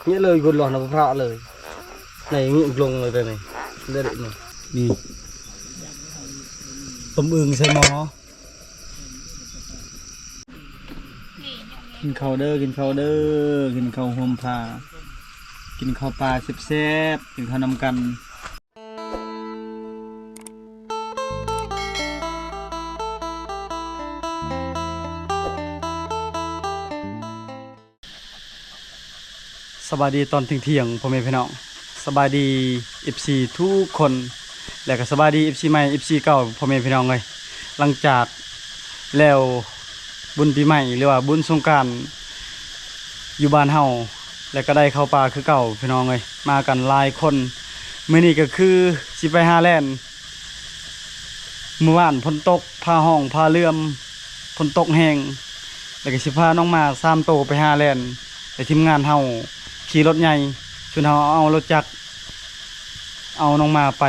ເຍເລີຍ ຄົນຫຼອນເອົາພະເລີຍ ໃນນີ້ລົງເລີຍ ແບບນີ້ ເລີຍນີ້ ນີ້ ຕົ້ມອຶ່ງໃສ່ໝໍ້. ກິນເຂົ້າເດີ ກິນເຂົ້າເດີ ກິນເຂົ້າຮ່ວມພາ ກິນເຂົ້າປາແຊບໆ ກິນເຂົ້ານຳກັນ. ສະບາຍດີຕອນທ່ຽງໆ ພໍ່ແມ່ພີ່ນ້ອງ ສະບາຍດີ ເອັຟຊີ ທຸກຄົນ ແລະກໍສະບາຍດີ ເອັຟຊີ ໃໝ່ ເອັຟຊີ ເກົ່າ ພໍ່ແມ່ພີ່ນ້ອງເອີຍ. ຫຼັງຈາກແລ້ວບຸນປີໃໝ່ ຫຼືວ່າບຸນສົງການຢູ່ບ້ານເຮົາ ແລະກໍໄດ້ເຂົ້າປ່າຄືເກົ່າ ພີ່ນ້ອງເອີຍ ມາກັນຫຼາຍຄົນ. ມື້ນີ້ກໍຄືຊິໄປຫາແລ່ນ ມື້ວານຝົນຕົກ ຟ້າຮ້ອງຟ້າເຫຼື້ອມ ຝົນຕົກແຮງ ແລ້ວກໍຊິພານ້ອງໝາສາມໂຕໄປຫາແລ່ນ ແລະທີມງານເຮົາຂີ່ລົດໃຫຍ່ ສ່ວນເຮົາເອົາລົດຈັກ ເອົານ້ອງໝາໄປ.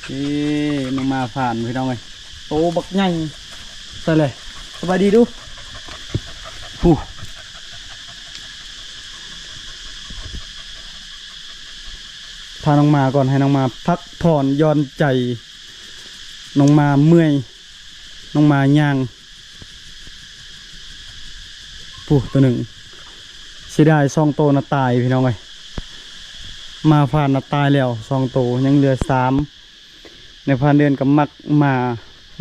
ເອີ ນ້ອງໝາຟານ ພີ່ນ້ອງເອີຍ ໂຕບັກໃຫຍ່ ໃສ່ເລີຍ. ສະບາຍດີດູ ຫູ ພານ້ອງໝາກ່ອນ ໃຫ້ນ້ອງໝາພັກຜ່ອນຢ່ອນໃຈ. ນ້ອງໝາເມື່ອຍ ນ້ອງໝາຍ່າງ ປູ້ ໂຕໜຶ່ງ ເສຍດາຍ ສອງໂຕນະຕາຍ ພີ່ນ້ອງເອີຍ. ໝາຟານນະຕາຍແລ້ວສອງໂຕ ຍັງເຫຼືອສາມ. ໃນພານເດືອນກໍມັກໝາ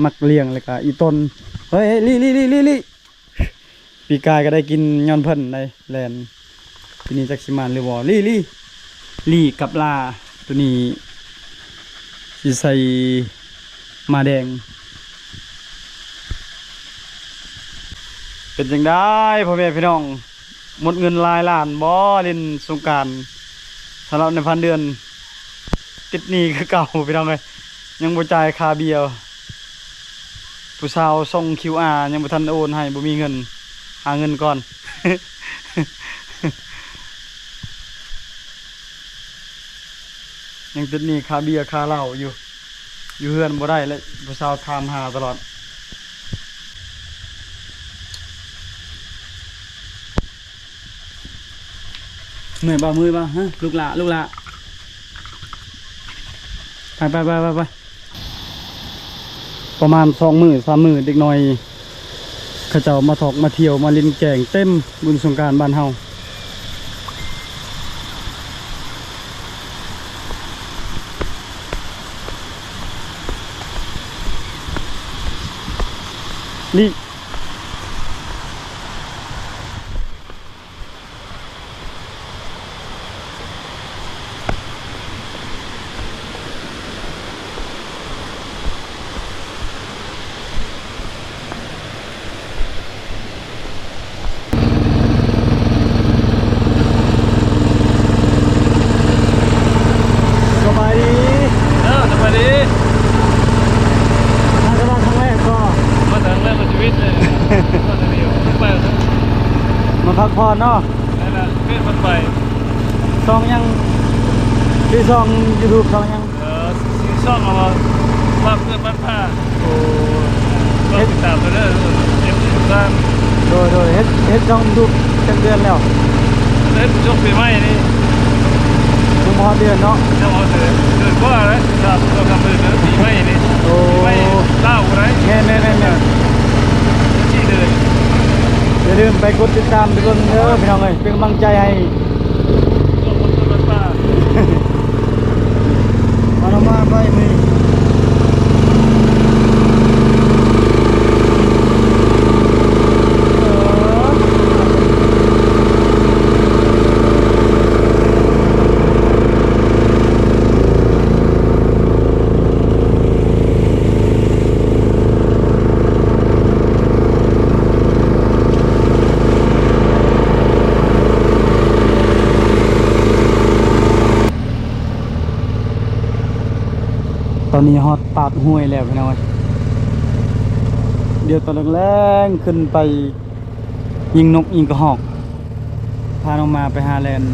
ມັກລ້ຽງ ແລ້ວກໍອີ່ຕົນ ເຮີ້ຍ ລີ່ ລີ່ ລີ່ ລີ່ ປີກາຍກໍໄດ້ກິນຍ້ອນເພິ່ນໄດ໋ ແລ່ນ. ປີນີ້ຈັກຊິໝານຫຼືບໍ່ ລີ່ ລີ່ ລີ່ກັບລາ. ໂຕນີ້ຊິໃສ່ໝາແດງ. ເປັນຈັ່ງໃດພໍ່ແມ່ພີ່ນ້ອງ ໝົດເງິນຫຼາຍລ້ານບໍ່ ຫຼິ້ນສົງການ? ສຳລັບໃນພັນເດືອນ ຕິດໜີ້ຄືເກົ່າ ພີ່ນ້ອງເອີຍ ຍັງບໍ່ຈ່າຍຄ່າເບຍ. ຜູ້ສາວສົ່ງຄິວອາ ຍັງບໍ່ທັນໂອນໃຫ້ ບໍ່ມີເງິນ ຫາເງິນກ່ອນ. ຍັງຕິດໜີ້ຄ່າເບຍຄ່າເຫຼົ້າຢູ່ ຢູ່ເຮືອນບໍ່ໄດ້ແລ້ວ ຜູ້ສາວຖາມຫາຕະຫຼອດ. ເມື່ອຍບໍ່ ເມື່ອຍບໍ່ ຮະ ລູກຫຼ້າ ລູກຫຼ້າ ໄປ ໄປ ໄປ ໄປ ໄປ. ປະມານສອງມື້ສາມມື້ ເດັກນ້ອຍເຂົາເຈົ້າມາທອກມາທ່ຽວມາຫຼິ້ນແກ້ງເຕັມບຸນສົງການບ້ານເຮົາ. ນີ້ ສະບາຍດີ ເອີ ສະບາຍດີ. ມາແຕ່ວ່າຄັ້ງແລກກໍ ມາຄັ້ງແລກໃນຊີວິດເລີຍ ມາທາງນີ້ ໄປ ມາພັກຜ່ອນເນາະ. ນັ້ນລະ ເປັນມັນໄປ ຊ່ອງຫຍັງ? ຊື່ຊ່ອງຢູທູບຊ່ອງຫຍັງ? ເອີ ຊື່ຊ່ອງວ່າ ພາກເກີດບ້ານ ໂອ້ ກໍຕິດຕາມເດີ ເອັຟຊີ ທຸກທ່ານ. ໂດຍ ໂດຍ ເຮັດ ເຮັດຊ່ອງຢູທູບຈັກເດືອນແລ້ວ? ເຮັດຊ່ວງປີໃໝ່ນີ້ ຍັງບໍ່ຮອດເດືອນເນາະ. ຍັງບໍ່ຮອດເດືອນ ເດືອນກວ່າແລ້ວ ຕິດຕາມ ສອງສາມເດືອນ ເດືອນປີໃໝ່ນີ້. ໂອ້ ປີໃໝ່ລາວໄດ໋. ແມ່ນໆໆໆ ສີ່ເດືອນ. ຢ່າລືມໄປກົດຕິດຕາມທຸກຄົນເດີ ພີ່ນ້ອງເອີຍ ເປັນກຳລັງໃຈໃຫ້. ເອົາມາໄວ້ມື້ນີ້ ຕອນນີ້ຮອດປາກຫ້ວຍແລ້ວພີ່ນ້ອງເອີຍ ດຽວຕອນແລງໆ ຂຶ້ນໄປຍິງນົກຍິງກະຮອກ ພານ້ອງໝາໄປຫາແລ່ນ. ເ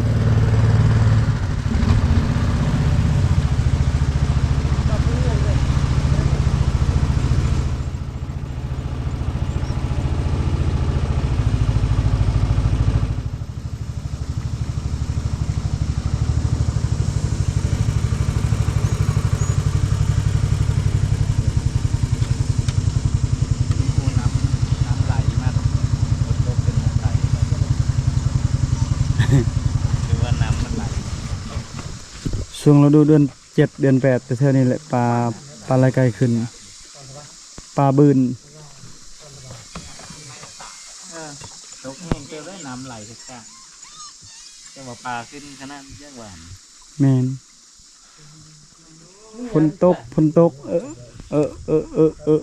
ຄືວ່ານ້ຳມັນໄຫຼ. ຊ່ວງລະດູເດືອນເຈັດເດືອນແປດ ແຖວໆນີ້ແຫຼະ ປາ ປາໄຫຼໄກ່ຂຶ້ນ ປາບືນ. ເອີ ຕົກແຮງເຕີບເດ້ ນ້ຳໄຫຼຄັກໆ ແຕ່ວ່າປາຂຶ້ນຂະໜາດ ແມ່ນ. ຝົນຕົກ ຝົນຕົກ ເອີ ເອີ ເອີ ເອີ ເອີ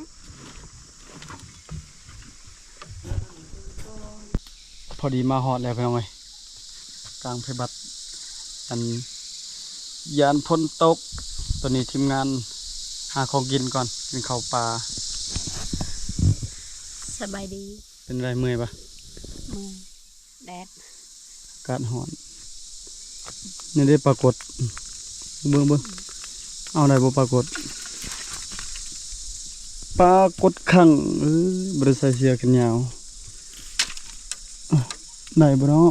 ພໍດີມາຮອດແລ້ວພີ່ນ້ອງເອີຍ ກາງໄພບັດ ອັນ ຢ້ານຝົນຕົກ. ຕອນນີ້ທີມງານຫາຂອງກິນກ່ອນ ກິນເຂົ້າປ່າ. ສະບາຍດີ. ເປັນໃດ ເມື່ອຍປະ? ເມື່ອຍ. ແດດ ອາກາດຮ້ອນ. ນີ້ເດ້ປາກົດ ເບິ່ງ ເບິ່ງ ເອົາໄດ້ບໍ່ປາກົດ? ປາກົດຂັງ ເອີ ບໍ່ໄດ້ໃສ່ເສື້ອແຂນຍາວ ໄດ້ບໍ່ເນາະ?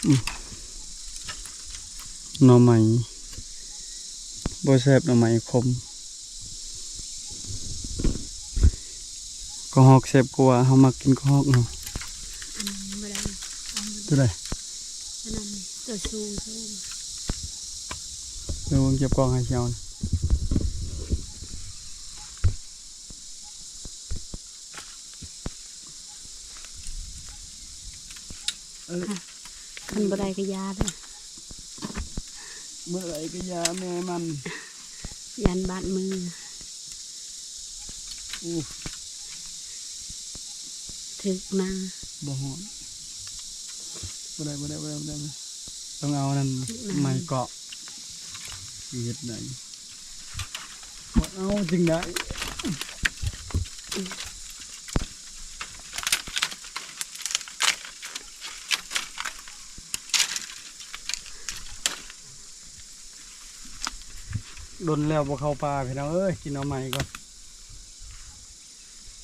ອືມ ໜໍ່ໄມ້ ບໍ່ແຊບ ໜໍ່ໄມ້ຂົມ. ກະຮອກແຊບກວ່າ ເຮົາມັກກິນກະຮອກເນາະ. ອັນນັ້ນບໍ່ໄດ້ ອັນນັ້ນ ຕົວໃດ? ອັນນັ້ນ ຕົວສູງໆ ເບິ່ງ ເກັບກ້ອງໃຫ້ເຂົາ. ເອີ ຄັນບໍ່ໄດ້ກະຢ່າເດີ້ ບໍ່ໄດ້ກະຢ່າແມ່ມັນ ຢ້ານບາດມື. ໂອ້ ຖືກໜ້າ ບໍ່ຮອດ ບໍ່ໄດ້ ບໍ່ໄດ້ ບໍ່ໄດ້ ບໍ່ໄດ້ ຕ້ອງເອົາອັນນັ້ນ ຖືກໜ້າ ໄມ້ເກາະ ຊິເຮັດໄດ້. ເອົາຈຶ່ງໄດ້ ດົນແລ້ວບໍ່ເຂົ້າປ່າ ພີ່ນ້ອງເອີຍ ກິນໜໍ່ໄມ້ກ່ອນ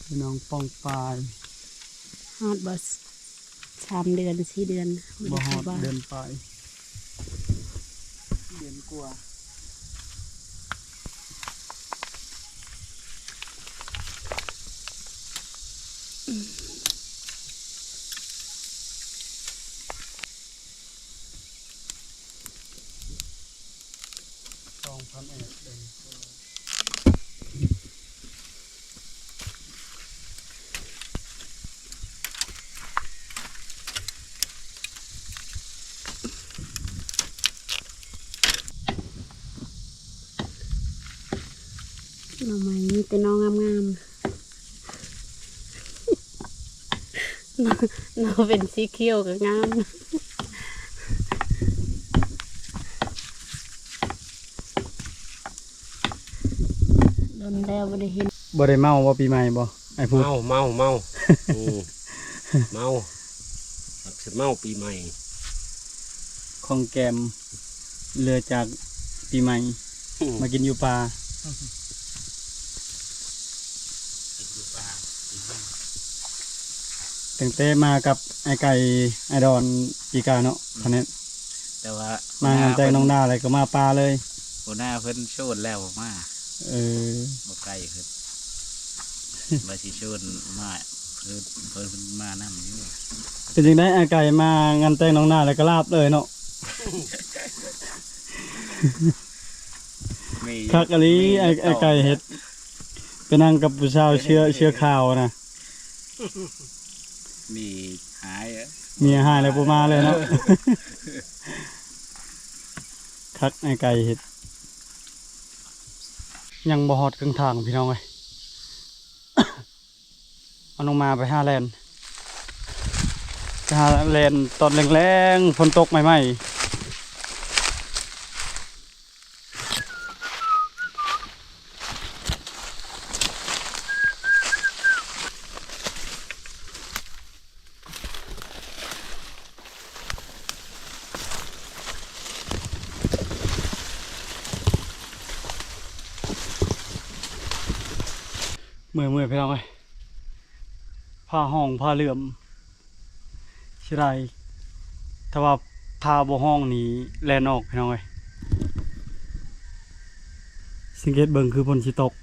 ພີ່ນ້ອງປ້ອງປາຍ. ຮອດບໍ່? ສາມເດືອນ ສີ່ເດືອນ ບໍ່ຮອດເດືອນປາຍ ເດືອນກວ່າ. ສອງພັນເອັດເດ້ ໜໍ່ໄມ້ມີແຕ່ໜໍ່ງາມໆ. ໜໍ່ ໜໍ່ເປັນສີຂຽວກະງາມ. ດົນແລ້ວບໍ່ໄດ້ເຫັນ. ບໍ່ໄດ້ເມົາບໍ່ປີໃໝ່ບໍ່ ອ້າຍພູ? ເມົາ ເມົາ ເມົາ ອື ເມົາ ມັກຊິເມົາປີໃໝ່. ຂອງແກມເຫຼືອຈາກປີໃໝ່ ອື ມາກິນຢູ່ປ່າ. ຕັ້ງແຕ່ມາກັບອ້າຍໄກ່ ອ້າຍດອນ ປີກາເນາະ ອືມ ຄັນແມ່ນ ແຕ່ວ່າມາງານແຕ່ງນ້ອງດາແລ້ວກໍມາປ່າເລີຍ. ຫົວໜ້າເພິ່ນໂຊນແລ້ວບໍ່ມາ. ເອີ ບໍ່ໄກເພິ່ນ ວ່າຊິໂຊນມາ ເພິ່ນ ເພິ່ນມານຳຢູ່. ເປັນຈັ່ງໃດ ອ້າຍໄກ່ມາງານແຕ່ງນ້ອງດາແລ້ວກໍລາບເລີຍເນາະ? ມີ ຄັກອີ່ຫຼີ ມີ ອ້າຍ ຕໍ່ ອ້າຍໄກ່ເຮັດ ໄປນັ່ງກັບຜູ້ສາວເຊື້ອ ເຊື້ອຂາວນະ. ມີຫາຍ ເມຍຫາຍແລ້ວບໍ່ມາເລີຍເນາະ. ຄັກ ອ້າຍໄກ່ເຮັດ. ຍັງບໍ່ຮອດເຄິ່ງທາງພີ່ນ້ອງເອີຍ. ເອົານ້ອງໝາໄປຫາແລ່ນ ໄປຫາແລ່ນຕອນແລງໆ ຝົນຕົກໃໝ່ໆ. ເມື່ອຍໆ ພີ່ນ້ອງເອີຍ ຜ້າຫ້ອງຜ້າເຫຼື້ອມ ເສຍດາຍ ຖ້າວ່າຜ້າບໍ່ຫ້ອງນີ້ແລ່ນອອກ ພີ່ນ້ອງເອີຍ. ສັງເກດເບິ່ງຄືຝົນຊິຕົກ.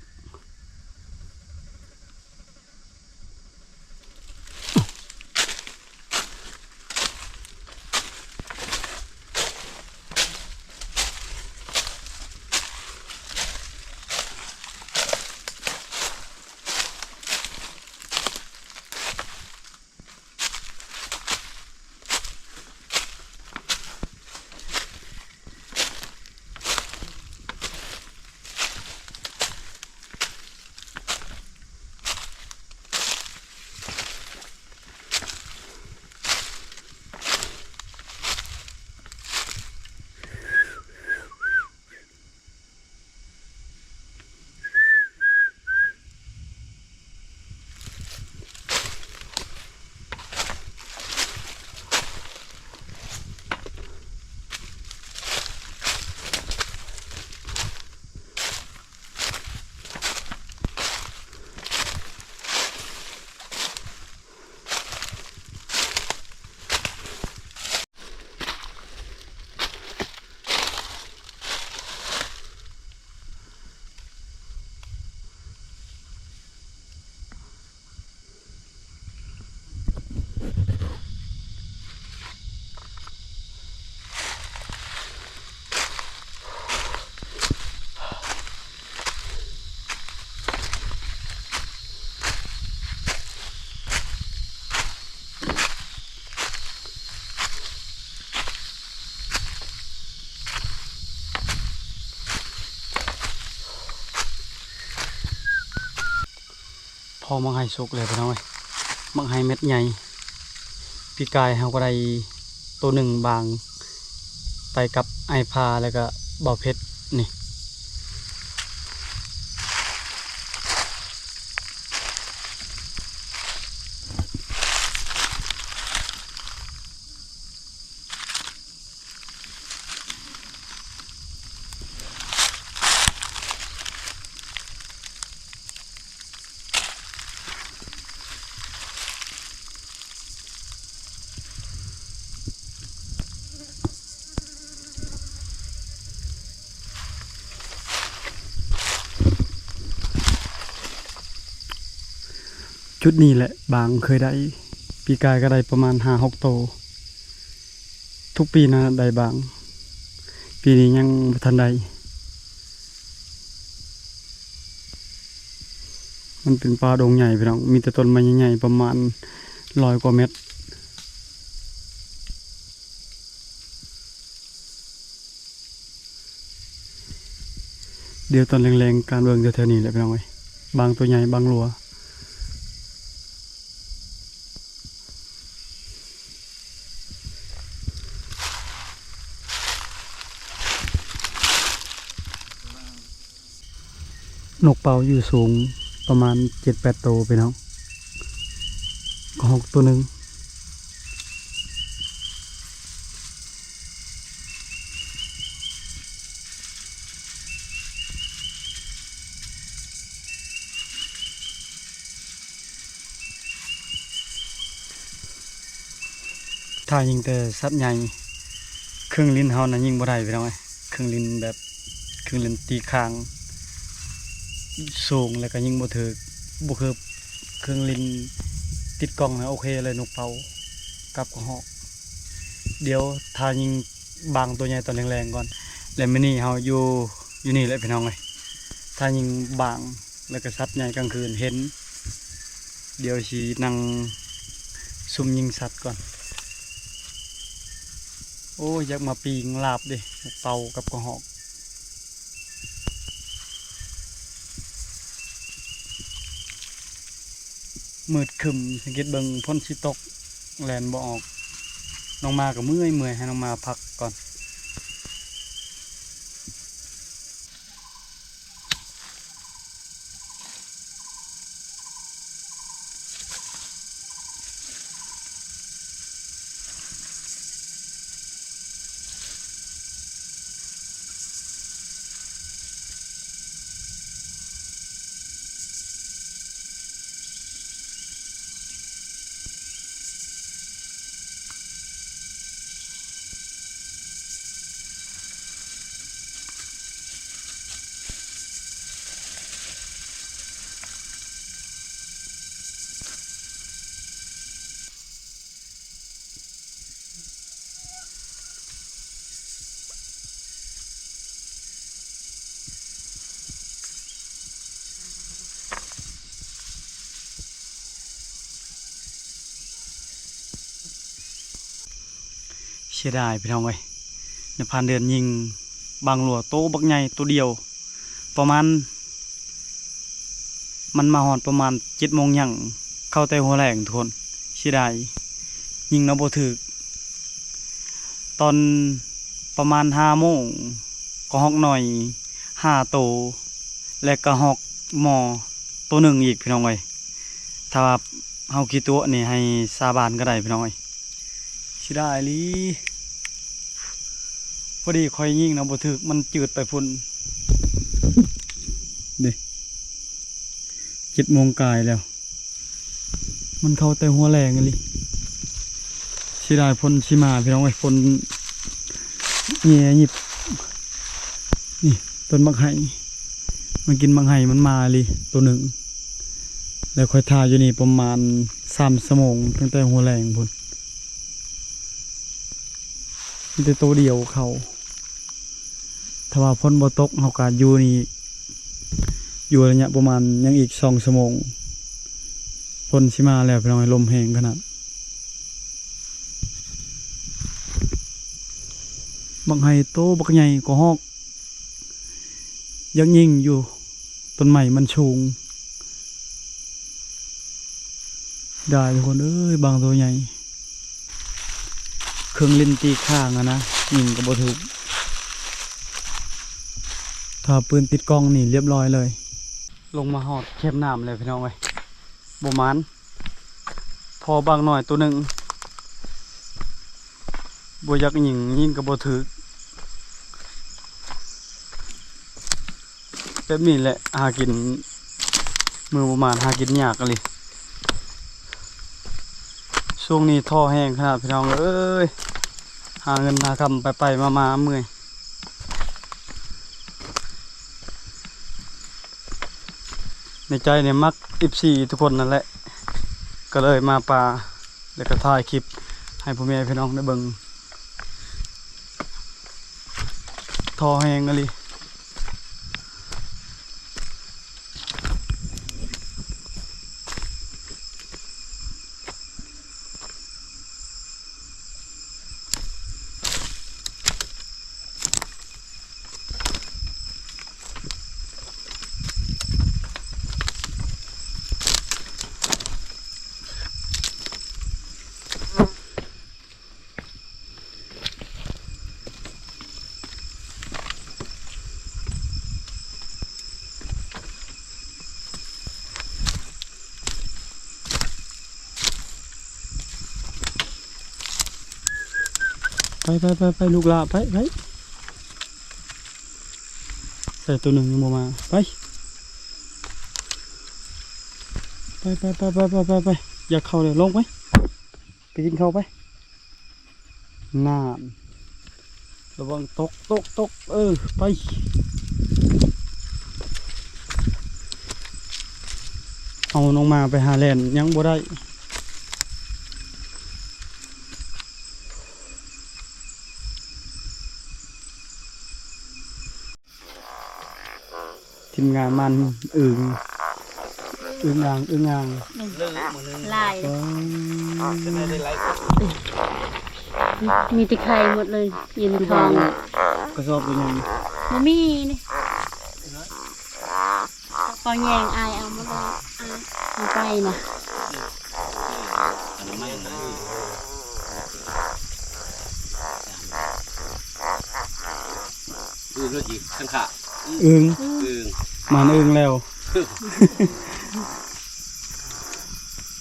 ອອກໝາກໄຮສຸກແລ້ວພີ່ນ້ອງເອີຍ ໝາກໄຮເມັດໃຫຍ່. ປີກາຍເຮົາກໍໄດ້ໂຕໜຶ່ງບາງ ໄປກັບອ້າຍພາ ແລ້ວກໍບ່າວເພັດນີ້. ຈຸດນີ້ແຫຼະບາງເຄີຍໄດ້ ປີກາຍກໍໄດ້ປະມານຫ້າຫົກໂຕ. ທຸກປີນະໄດ້ບາງ ປີນີ້ຍັງບໍ່ທັນໄດ້. ມັນເປັນປ່າດົງໃຫຍ່ພີ່ນ້ອງ ມີແຕ່ຕົ້ນໄມ້ໃຫຍ່ໆ ປະມານຮ້ອຍກວ່າແມັດ. ດຽວຕອນແລງໆ ການເບິ່ງແຖວໆນີ້ແຫຼະພີ່ນ້ອງເອີຍ ບາງໂຕໃຫຍ່ບາງຫຼວ. ນົກເປົ້າຢູ່ສູງປະມານເຈັດແປດໂຕພີ່ນ້ອງ ກະຮອກໂຕໜຶ່ງ. ຖ້າຍິງແຕ່ສັດໃຫຍ່ ເຄື່ອງຫຼິ້ນເຮົານະຍິງບໍ່ໄດ້ພີ່ນ້ອງເອີຍ. ເຄື່ອງຫຼິ້ນແບບ ເຄື່ອງຫຼິ້ນຕີຂ້າງສູງ ແລ້ວກໍຍິງບໍ່ຖືກ ບໍ່ຄືເຄື່ອງຫຼິ້ນຕິດກ້ອງນະ ໂອເຄເລີຍ ນົກເປົ້າກັບກະຮອກ. ດຽວຖ້າຍິງບາງໂຕໃຫຍ່ຕອນແລງໆກ່ອນ ແລະມື້ນີ້ເຮົາຢູ່ ຢູ່ນີ້ແຫຼະພີ່ນ້ອງເອີຍ ຖ້າຍິງບາງ ແລ້ວກໍສັດໃຫຍ່ກາງຄືນເຫັນ. ດຽວຊິນັ່ງຊຸ່ມຍິງສັດກ່ອນ. ໂອ້ຍ ຢາກມາປີ້ງລາບເດ້ ເປົ້າກັບກະຮອກ. ມືດຄຶ້ມ ສັງເກດເບິ່ງ ຝົນຊິຕົກ ແລ່ນບໍ່ອອກ. ນ້ອງໝາກໍເມື່ອຍໆ ໃຫ້ນ້ອງໝາພັກກ່ອນ. ເສຍດາຍພີ່ນ້ອງເອີຍ ໃນຜ່ານເດືອນຍິງບາງຫຼວໂຕບັກໃຫຍ່ໂຕດຽວ ປະມານ ມັນມາຮອດປະມານເຈັດໂມງຫຍັງ ເຂົ້າແຕ່ຫົວແລງທຸກຄົນ ເສຍດາຍ ຍິງເນາະບໍ່ຖືກ. ຕອນປະມານຫ້າໂມງ ກະຮອກນ້ອຍຫ້າໂຕ ແລະ ກະຮອກມໍໂຕໜຶ່ງອີກພີ່ນ້ອງເອີຍ. ຖ້າວ່າເຮົາຂີ້ຕົວະນີ້ໃຫ້ສາບານກໍໄດ້ພີ່ນ້ອງເອີຍ. ເສຍດາຍອີ່ຫຼີ ພໍດີຂ້ອຍຍິງນະບໍ່ຖືກ ມັນຈືດໄປພຸ້ນເດ້ ເຈັດໂມງກາຍແລ້ວ ມັນເຂົ້າແຕ່ຫົວແລງອີ່ຫຼີ. ເສຍດາຍຝົນຊິມາພີ່ນ້ອງເອີຍ ຝົນແຍ່ຍິບ. ນີ້ຕົ້ນໝາກໄຮ ມັນກິນໝາກໄຮ ມັນມາອີ່ຫຼີໂຕໜຶ່ງ ແລ້ວຂ້ອຍຖ້າຢູ່ນີ້ປະມານສາມຊົ່ວໂມງ ຕັ້ງແຕ່ຫົວແລງພຸ້ນ ມີແຕ່ໂຕດຽວເຂົ້າ. ຖ້າວ່າຝົນບໍ່ຕົກ ເຮົາກະຢູ່ນີ້ ຢູ່ໄລຍະປະມານຍັງອີກສອງຊົ່ວໂມງ ຝົນຊິມາແລ້ວພີ່ນ້ອງເອີຍ ລົມແຮງຂະໜາດ. ບັກໄຮໂຕບັກໃຫຍ່ກະຮອກ ຢາກຍິງຢູ່ ຕົ້ນໄມ້ມັນສູງ. ໄດ້ທຸກຄົນເອີຍ ບາງໂຕໃຫຍ່ ເຄື່ອງຫຼິ້ນຕີຂ້າງຫັ້ນນະ ຍິງກໍບໍ່ຖືກ ຖ້າປືນຕິດກ້ອງນີ້ລຽບລ້ອຍເລີຍ. ລົງມາຮອດແຄມນ້ຳແລ້ວພີ່ນ້ອງເອີຍ ບໍ່ໝານ ພໍບາງໜ້ອຍໂຕໜຶ່ງ ບໍ່ຢາກຍິງ ຍິງກໍບໍ່ຖືກ. ແບບນີ້ແຫຼະ ຫາກິນ ມື້ບໍ່ໝານຫາກິນຍາກອີ່ຫຼີ. ຊ່ວງນີ້ທໍ້ແຮງຂະໜາດພີ່ນ້ອງເອີຍ ຫາເງິນຫາຄຳໄປໆມາໆເມື່ອຍ. ໃນໃຈນີ້ມັກເອັຟຊີທຸກຄົນນັ້ນແຫຼະ ກໍເລີຍມາປ່າ ແລ້ວກໍຖ່າຍຄລິບໃຫ້ພໍ່ແມ່ພີ່ນ້ອງໄດ້ເບິ່ງ. ທໍ້ແຮງອີ່ຫຼີ. ໄປ ໄປ ໄປ ໄປ ລູກຫຼ້າ ໄປ ໄປ. ໃສ່ໂຕໜຶ່ງຍັງບໍ່ມາ ໄປ ໄປ ໄປ ຢາກເຂົ້າແລ້ວ ລົງໄປ ໄປກິນເຂົ້າໄປ. ນານ ລະວັງຕົກ ຕົກ ຕົກ ເອີ ໄປ. ເອົານ້ອງໝາໄປຫາແລ່ນ ຍັງບໍ່ໄດ້. ທີມງານມັນອຶ່ງ ອຶ່ງອ່າງ ອຶ່ງອ່າງ ຫຼາຍ ອໍ ມີແຕ່ໄຂ່ໝົດເລີຍ ຢູ່ໃນທ້ອງ ກະສອບເປັນຫຍັງ ບໍ່ມີນີ້. ເຂົາແຍ່ງອ້າຍເອົາໝົດເລີຍ ອ້າຍເອົາໄປນະ. ອືມ ລະຈິ ສັງຂະ ອຶ່ງ ອຶ່ງ ມານອຶ່ງແລ້ວ.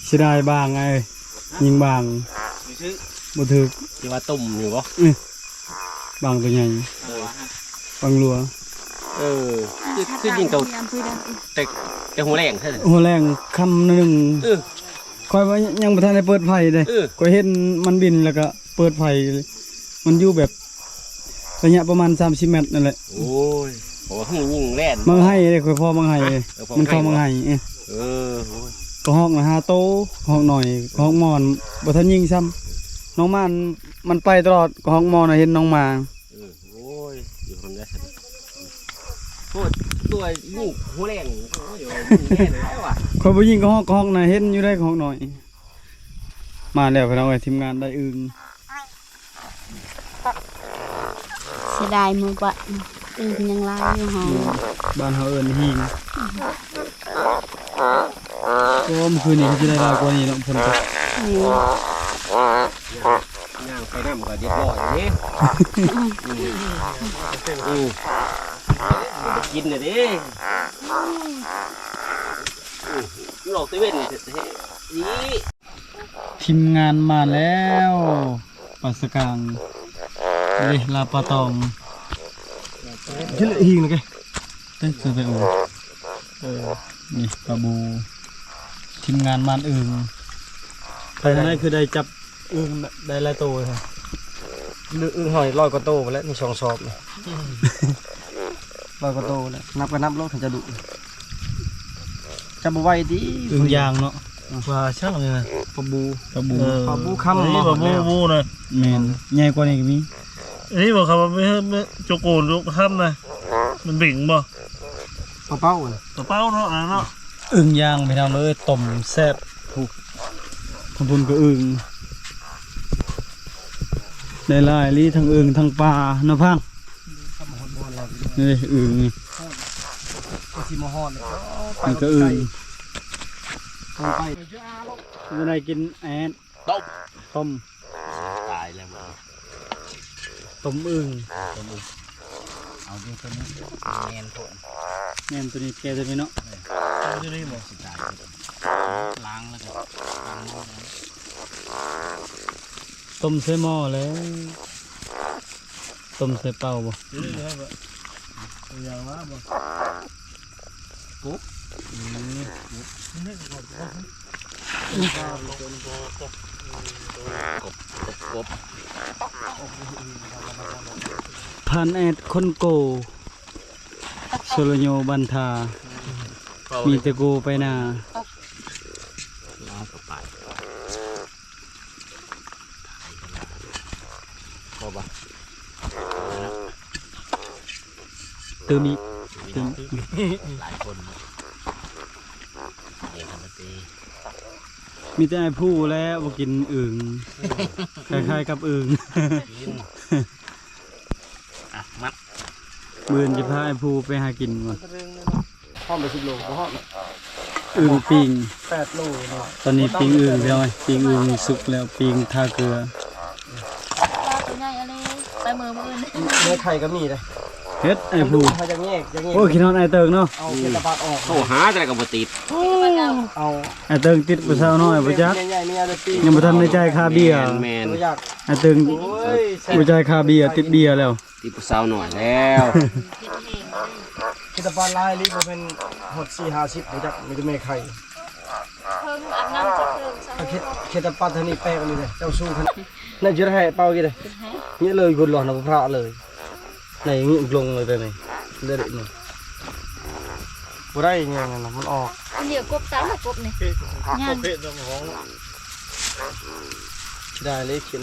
ເສຍດາຍບາງອ້າຍ ຍິງບາງ ບໍ່ຖືກ ທີ່ວ່າຕົ້ມຢູ່ບໍ່? ອື ບາງໂຕໃຫຍ່ ເອີ ບາງຫຼວງ ເອີ ຄື ຄືຍິງເຂົາແຕ່ ແຕ່ຫົວແລງແທ້ ຫົວແລງຄ່ຳໜຶ່ງ ເອີ ຂ້ອຍວ່າຍັງບໍ່ທັນໄດ້ເປີດໄຟເດ້ ເອີ ຂ້ອຍເຫັນມັນບິນແລ້ວກະເປີດໄຟ ມັນຢູ່ແບບໄລຍະປະມານສາມສິບແມັດນັ້ນແຫຼະ ໂອ້ຍ ເພາະວ່າຮູ້ຍິງແລ່ນ ມັນໄຫ້ເດ້ ຂ້ອຍພໍມັນໄຫ້ ເອີ ມັນເຂົ້າມັນໄຫ້ ເອີ ໂອ້ຍ ກະຮອກນະຫ້າໂຕ ກະຮອກນ້ອຍ ກະຮອກໝໍນ ບໍ່ທັນຍິງຊ້ຳ ນ້ອງໝານ ມັນໄປຕະຫຼອດ ກະຮອກໝໍນນະເຫັນນ້ອງໝາ ເອີ ໂອ້ຍ ຢູ່ຫັ້ນແຫຼະ ໂອ້ຍ ຕົວຍິງຫົວແລງ ໂອ້ຍ ຍິງແລ່ນແລ້ວວ່າ ຂ້ອຍບໍ່ຍິງກະຮອກ ກະຮອກນະເຫັນຢູ່ໄດ໋ ກະຮອກນ້ອຍ ມາແລ້ວພີ່ນ້ອງເອີຍ ທີມງານໄດ້ອຶ່ງ ເສຍດາຍມື້ບາດ ອຶ່ງຍັງຫຼາຍຢູ່ເຮົາ ບ້ານເຮົາເອີ້ນຫີງ ໂອ້ ມື້ຄືນນີ້ຄືຊິໄດ້ຫຼາຍກວ່ານີ້ເນາະ ເພິ່ນກໍ ອືມ ຍ່າງໄປນຳກໍຮຽບຮ້ອຍເດ້ ອືມ ອືມ ໄດ້ກິນແລ້ວເດ້ ອືມ ອອກແຕ່ເວັນແທ້ໆ ນີ້ ທີມງານມາແລ້ວ ປາສະກາງ ເດ້ ລາວປາຕອງ ເຮັດອີ່ຫຍັງນະແກ ເອີ ເອີ ເອີ ນີ້ປາບູ ທີມງານມານອຶ່ງ ໄປທາງໃດຄືໄດ້ຈັບອຶ່ງໄດ້ຫຼາຍໂຕແທ້ ອຶ່ງຫອຍຮ້ອຍກວ່າໂຕພຸ້ນແຫຼະ ມີສອງສອບນີ້ ຮ້ອຍກວ່າໂຕແຫຼະ ນັບກໍນັບໂລດ ຄັນຈະດຸ ຈັບບໍ່ໄຫວຕິ ອຶ່ງຢາງເນາະ ອືມ ວ່າຊ່າງນີ້ນະ ປາບູ ປາບູ ເອີ ປາບູຄຳ ອັນນີ້ປາບູ ເນາະ ບູນະ ແມ່ນ ໃຫຍ່ກວ່ານີ້ກໍມີ ອັນນີ້ບໍ່ຄັບວ່າ ໂຈໂກນໂຈຄຳນະ ມັນເບັງບໍ່ ປາເປົ້າ ປາເປົ້າເນາະ ອັນນັ້ນເນາະ ອຶ່ງຢາງ ພີ່ນ້ອງເອີຍ ຕົ້ມແຊບ ຜູ້ ທາງພຸ້ນກໍອຶ່ງ ໄດ້ຫຼາຍອີ່ຫຼີ ທັງອຶ່ງທັງປາເນາະພັງ ນີ້ອຶ່ງນີ້ ກໍຊິມາຮອດແລ້ວ ມັນກໍອຶ່ງ ໄປ ບໍ່ໄດ້ກິນແອດ ຕົ້ມ ຕົ້ມ ຕາຍແລ້ວມື້ນີ້ ຕົ້ມອຶ່ງ ຕົ້ມອຶ່ງ ເອົາຢູ່ຕົວນີ້ ແມ່ນໂພດ ແມ່ນຕົວນີ້ ແກ່ຕົວນີ້ເນາະ ເອີ ເອົາຢູ່ນີ້ບໍ່ ຊິຕາຍ ລ້າງແລ້ວກໍ ລ້າງໝໍ້ແລ້ວ ຕົ້ມໃສ່ໝໍ້ແລ້ວ ຕົ້ມໃສ່ເປົາບໍ່ ເອີ ເອົາຫຍັງມາບໍ່ ກົບ ອືມ ກົບ ກົບ ກົບ ພັນແອດຄົນໂກ ໂຊລະໂຍບັນທາ ມີແຕ່ໂກໄປນາ ເອົາເຂົ້າໄປ ພໍບໍ່ ຕື່ມອີກ ຕື່ມອີກ ຫຼາຍຄົນ ເດ ມີແຕ່ອ້າຍຜູ້ແຫຼະບໍ່ກິນອຶ່ງ ຄ້າຍໆກັບອຶ່ງ ກິນ ອ່ະ ມັດ ມື້ອື່ນຊິພາອ້າຍຜູ້ໄປຫາກິນກ່ອນ ຮອດໄປສິບໂລ ບໍ່ຮອດເນາະ ອຶ່ງປີ້ງ ແປດໂລເນາະ ຕອນນີ້ປີ້ງອຶ່ງ ພີ່ນ້ອງເອີຍ ປີ້ງອຶ່ງສຸກແລ້ວ ປີ້ງທາເກືອ ປາຕົວໃຫຍ່ອີ່ຫຼີ ໄປມື້ອື່ນ ເນື້ອໄຂ່ກໍມີເດ້ ເຮັດອ້າຍຜູ້ ເຮົາຢາກແຍກ ຢາກແຍກ ໂອ້ຍ ຄິດຮອດອ້າຍເຕີງເນາະ ເອົາເຂດຕະປາດອອກ ໂທຫາແຕ່ກໍບໍ່ຕິດ ເອົາ ອ້າຍເຕີງຕິດຜູ້ສາວນ້ອຍບໍ່ຈັກ ໃຫຍ່ໆ ຍັງບໍ່ທັນໄດ້ຈ່າຍຄ່າເບຍ ແມ່ນໆ ບໍ່ຢາກ ອ້າຍເຕີງ ໂອ້ຍ ບໍ່ຈ່າຍຄ່າເບຍ ຕິດເບຍແລ້ວ ຕິດຜູ້ສາວນ້ອຍແລ້ວ ເຂດຕະປາດຫຼາຍອີ່ຫຼີ ບໍ່ແມ່ນຮອດສີ່ຫ້າສິບບໍ່ຈັກ ມີແຕ່ແມ່ໄຂ່ ເພິ່ງອາບນ້ຳຈັກເພິ່ງ ເຂດ ເຂດຕະປາດທາງນີ້ແປກອີ່ຫຼີເດ້ ເຈົ້າສູ້ຂະໜາດ ນັ້ນຈະໄດ້ໃຫ້ເປົ່າອີກເດ້ ເຍອະເລີຍ ຄົນຫຼອນນະພະເລີຍ ໃນງຶກລົງເລີຍເດ້ນີ້ ເລີຍນີ້ ບໍ່ໄດ້ຫຍັງນັ້ນນະ ມັນອອກ ອັນດຽວກົບຕາຍແລ້ວ ກົບນີ້ ເພດ ຍັງ ເພດນ້ຳຫອມ ຊິໄດ້ເລີຍ ຂຽນ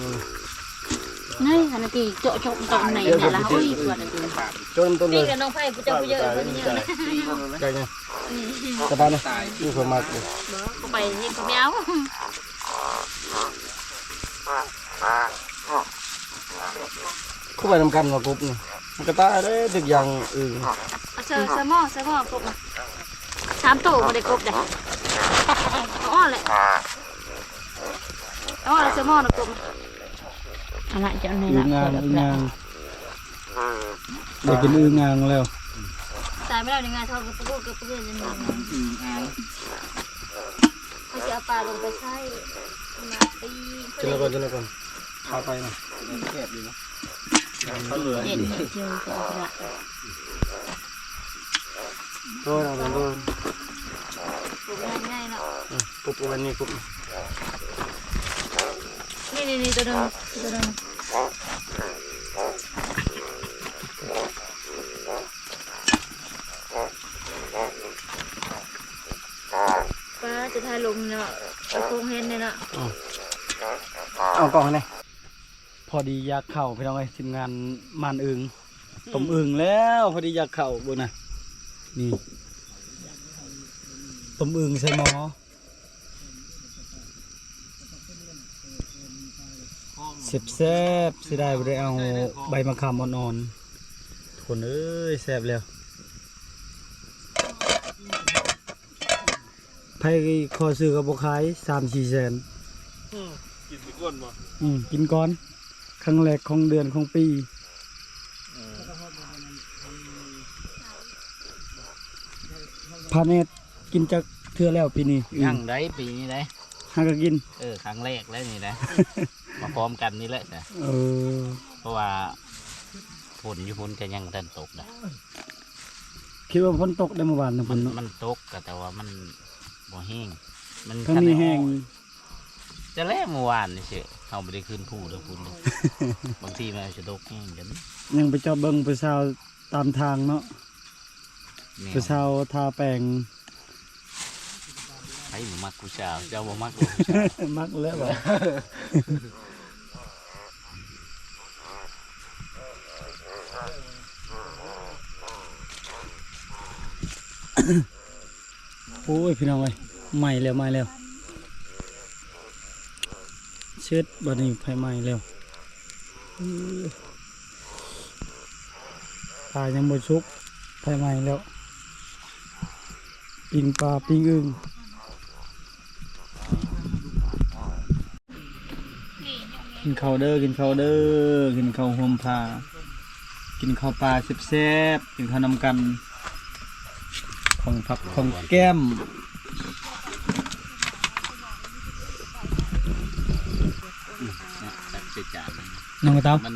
ນີ້ ອັນນັ້ນຕີເຈາະ ເຈາະ ເຈາະໃນນັ້ນລະ ໂອ້ຍ ປວດ ຈົນຕົ້ນເລີຍ ຕີກັບນ້ອງໄຜ່ ຜູ້ເຈົ້າຜູ້ເຍີ້ ເພິ່ນນີ້ ໄດ້ນະ ສະບາຍນະ ຢູ່ເພິ່ນມັກຢູ່ ບໍ່ ເຂົາໄປນີ້ເຂົາບໍ່ເອົາ ຄືໄປນຳກັນວ່າກົບນີ້ ມັນກະຕາຍເດ້ ຖືກຢາງອຶ່ງ ເອົາໃສ່ໝໍ້ ໃສ່ໝໍ້ກົບນະ ສາມໂຕບໍ່ໄດ້ກົບເດ້ ເອົາອອກແຫຼະ ເອົາອອກແລ້ວໃສ່ໝໍ້ນະກົບ ເອົາລະ ເຈົ້ານີ້ລະ ອຶ່ງອ່າງ ອຶ່ງອ່າງ ໄດ້ກິນອຶ່ງອ່າງແລ້ວ ຕາຍມາແລ້ວນີ້ ງ່າຍເທົ່າກັບປາກ ກັບປາກ ອຶ່ງອ່າງ ເຂົາຊິເອົາປາລົງໄປໃສ່ ມາຕີ ກິນແລ້ວກ່ອນ ກິນແລ້ວກ່ອນ ພາໄປນະ ແຊບຢູ່ນະ ເຫັນເຈີກັນລະ ໂດຍ ໂດຍ ໂດຍ ກົບງ່າຍໆເນາະ ອືມ ກົບອັນນີ້ ກົບ ນີ້ໆໆ ໂຕໜຶ່ງ ໂຕໜຶ່ງ ປ້າ ຈະຖ່າຍລົງເນາະ ເອົາໂຄງເຫັນເນາະ ອືມ ເອົາກ້ອງໃຫ້ແດ່ ພໍດີຢາກເຂົ້າ ພີ່ນ້ອງເອີຍ ທີມງານໝານອຶ່ງ ອືມ ຕົ້ມອຶ່ງແລ້ວ ພໍດີຢາກເຂົ້າ ເບິ່ງນະ ນີ້ ຕົ້ມອຶ່ງໃສ່ໝໍ້ ແຊບໆ ເສຍດາຍບໍ່ໄດ້ເອົາໃບມະຂາມອ່ອນໆ ທຸກຄົນເອີຍ ແຊບແລ້ວ ໃຜຂໍຊື້ກໍບໍ່ຂາຍ ສາມສີ່ແສນ ອືມ ກິນໄປກ່ອນບໍ່ ອືມ ກິນກ່ອນ ຄັ້ງແລກຂອງເດືອນຂອງປີ ອືມ ພາແນດ ກິນຈັກເທື່ອແລ້ວປີນີ້? ຍັງໄດ໋ ປີນີ້ໄດ໋ ຫາກໍກິນ ເອີ ຄັ້ງແລກແລ້ວນີ້ໄດ໋ ມາພ້ອມກັນນີ້ແຫຼະ ເອີ ເພາະວ່າຝົນຢູ່ພຸ້ນກໍຍັງບໍ່ທັນຕົກໄດ໋ ຄິດວ່າຝົນຕົກໄດ໋ມື້ວານນະ ມັນ ຝົນເນາະ ມັນຕົກກໍແຕ່ວ່າມັນບໍ່ແຮງ ມັນ ທາງນີ້ແຮງ ຈະແລ້ວມື້ວານນີ້ຊິ ເຮົາບໍ່ໄດ້ຂຶ້ນພູເດີພຸ້ນເດີ ບາງທີມັນອາດຈະຕົກແຮງກໍມີ ຍັງໄປຈອບເບິ່ງຜູ້ສາວຕາມທາງເນາະ ແມ່ນ ຜູ້ສາວທາແປງ ໃຜບໍ່ມັກຜູ້ສາວ ເຈົ້າບໍ່ມັກບໍ່ຜູ້ສາວ ມັກແລ້ວຫວາ ໂອ້ຍ ພີ່ນ້ອງເອີຍ ໄໝ້ແລ້ວ ໄໝ້ແລ້ວ ເຊັດ ບາດນີ້ໄຟໄໝ້ແລ້ວ ເອີ ປາຍັງບໍ່ສຸກ ໄຟໄໝ້ແລ້ວ ປີ້ງປາ ປີ້ງອຶ່ງ ກິນເຂົ້າເດີ ກິນເຂົ້າເດີ ກິນເຂົ້າຮ່ວມພາ ກິນເຂົ້າປ່າແຊບໆ ກິນເຂົ້ານຳກັນ ຂອງຜັກຂອງແກ້ມ. ອືມ ເນາະ ຕັກໃສ່ຈານ ນ້ອງກະເຕົາ ມັນ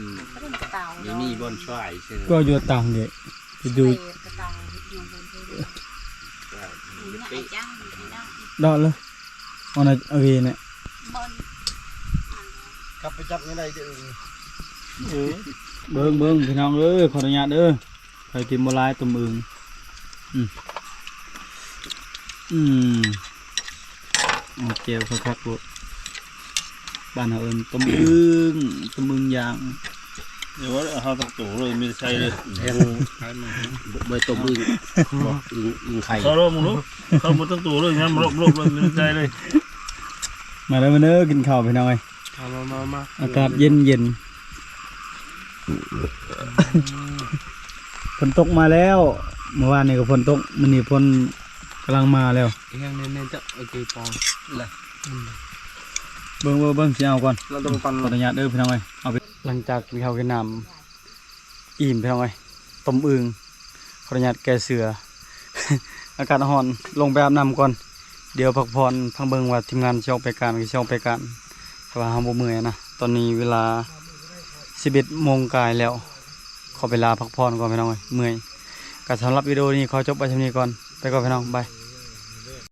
ມີບ່ອນຊ່ວຍຊື່ ກໍຢູ່ຕາງເດ ໄປດູ ດອກເລີຍ ເອົານະ ເອົາເວເນຍ ກັບໄປຈັບຍັງໄດ້ເດີ. ເອີ ເບິ່ງ ເບິ່ງ ພີ່ນ້ອງເອີຍ ຂໍອະນຸຍາດເດີ ໃຜກິນບໍ່ຫຼາຍ ຕົ້ມອຶ່ງ ອືມ ອືມ ເອົາແຈ່ວຄັກໆໂລດ ບ້ານເຮົາເອີ້ນຕົ້ມອຶ່ງ ຕົ້ມອຶ່ງຢ່າງ. ເອີ ເຮົາທັງໂຕເລີຍ ມີແຕ່ໃສ່ເລີຍ ແຮງ ບໍ່ໄດ້ຕົ້ມອຶ່ງ ອຶ່ງ ອຶ່ງໄຂ່ ເຂົ້າລອງເບິ່ງດູ ເຂົ້າໝົດທັງໂຕເລີຍ ຍຳລວບໆເລີຍ ມີແຕ່ໃສ່ເລີຍ. ມາເດີ ມາເດີ ກິນເຂົ້າພີ່ນ້ອງເອີຍ ມາ ມາ ມາ ອາກາດເຢັນໆ ຝົນຕົກມາແລ້ວ ເມື່ອວານນີ້ກໍຝົນຕົກ ມື້ນີ້ຝົນກຳລັງມາແລ້ວ ແຮງແນ່ໆ ເຈົ້າ ໂອເຄ ປອງ ລະ ອືມ ເບິ່ງ ເບິ່ງ ເບິ່ງ ຊິເອົາກ່ອນ ເຮົາຕ້ອງປັ່ນ ຂໍອະນຸຍາດເດີພີ່ນ້ອງເອີຍ ເອົາໄປ ຫຼັງຈາກກິນເຂົ້າກິນນ້ຳ ອີ່ມພີ່ນ້ອງເອີຍ ຕົ້ມອຶ່ງ ຂໍອະນຸຍາດແກ້ເສື້ອ ອາກາດຮ້ອນ ລົງໄປອາບນ້ຳກ່ອນ ດຽວພັກຜ່ອນ ພັກເບິ່ງວ່າທີມງານຊິອອກໄປການ ຊິອອກໄປການ ຖ້າວ່າເຮົາບໍ່ເມື່ອຍນະ. ຕອນນີ້ເວລາສິບເອັດໂມງກາຍແລ້ວ ຂໍໄປລາພັກຜ່ອນກ່ອນພີ່ນ້ອງເອີຍ ເມື່ອຍ. ກໍສຳລັບວິດີໂອນີ້ຂໍຈົບໄວ້ຊ່ຳນີ້ກ່ອນ ໄປກ່ອນພີ່ນ້ອງ ບາຍ.